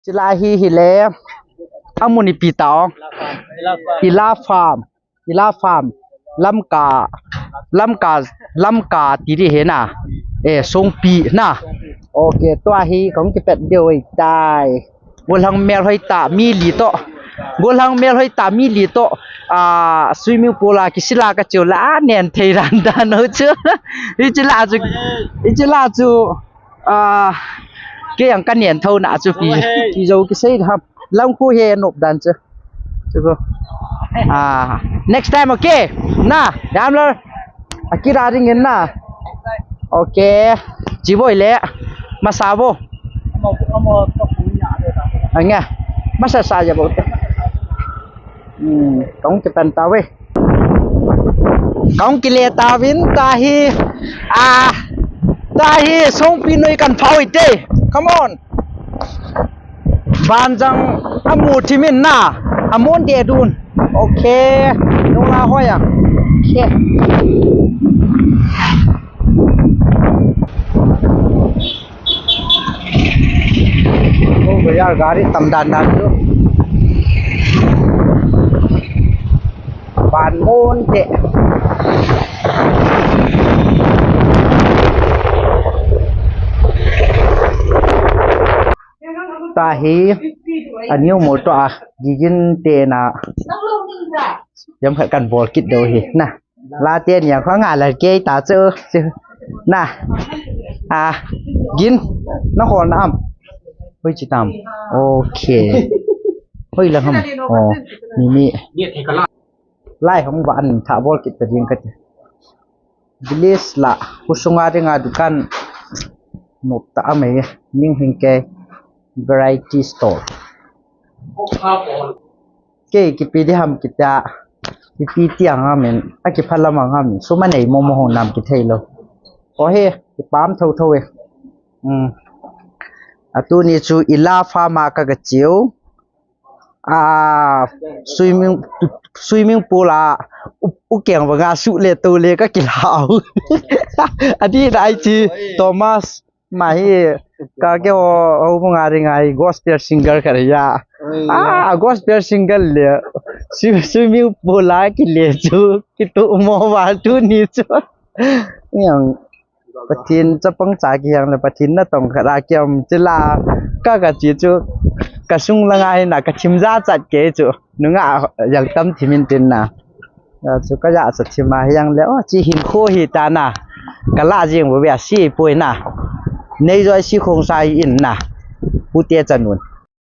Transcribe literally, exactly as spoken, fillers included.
Chila hi hi le. Amun ipi ta ong. Ila farm. Ila farm. Lamka. Lamka. Lamka ti di hi na. Eh, Songpi na. Okay, tua hi kong kipet deu tai. Golhang mel hoi ta mi li to. Golhang mel hoi ta mi li to. Ah, swimming pool a kisila ka chiu la nen thei ran dan ho chu. Ichila chu. Ichila chu. Ah, kei ang ka nen tho na chu pi, pi jo kisei ham. Lam khu he nop dan chu. Chu ko. Ah, next time, okay. Na, Gambler. Akira ring in na. Okay. Chi boi le. Masa bo. Anga. Masa sa ya bo. Hmm, kong kipan ta ve. Kong kile ta vin ta hi. Ah, ta hi Songpi noi kan phau ite. Come on. Banjang amu thimin na. Amun de dun. Okay. Nung la hoya. Okay. Oh, bhaiya, gari tam dan dan tu. Ban mon te. Ta hi, a new motor a, gigin te na. Yam khat kan bol kit deu hi, na. La te nia kho nga la kei ta chu, chu. Na. Ah, gin. Na hol na am. Hoi chi tam. Okay. Hoi la ham. Oh, mi mi. Lai hong ba an tha bol kit ta ding ka ti. Village la, hu sunga dinga dukan. Nop ta amei, ning hing ke. Variety store. Kei kipi di ham kita, kipi tiang ham in, a kiphalam ang ham in, suma nei momo hong nam kithei lo. O he, kipam tho tho e. Hmm. Atu ni chu ila farm a ka ka chiu. Ah, swimming, swimming pool a, u, u keng vanga su le to le ka kilau. Adi na ai chi, Thomas. Ma hi, ka ke ho, ho bunga ring ai, gospel singer ka ya. Ah, gospel singer le. Swi-, swimming pool a kile chu, kitu mo va tu ni chu. Yang, Pathen chapang cha ki yang le Pathen natong khat a kiam chila. Ka ka chi chu, ka sung langa hi na, ka thim ja chat ke chu. Nunga yang tam thimin tin na. Ya, chu ka ya sa thima hiang le, oh, chi hin kho hi ta na. Ka la jing bo bia si poi na. Nei joi si khong sai in na. Pu te chanun.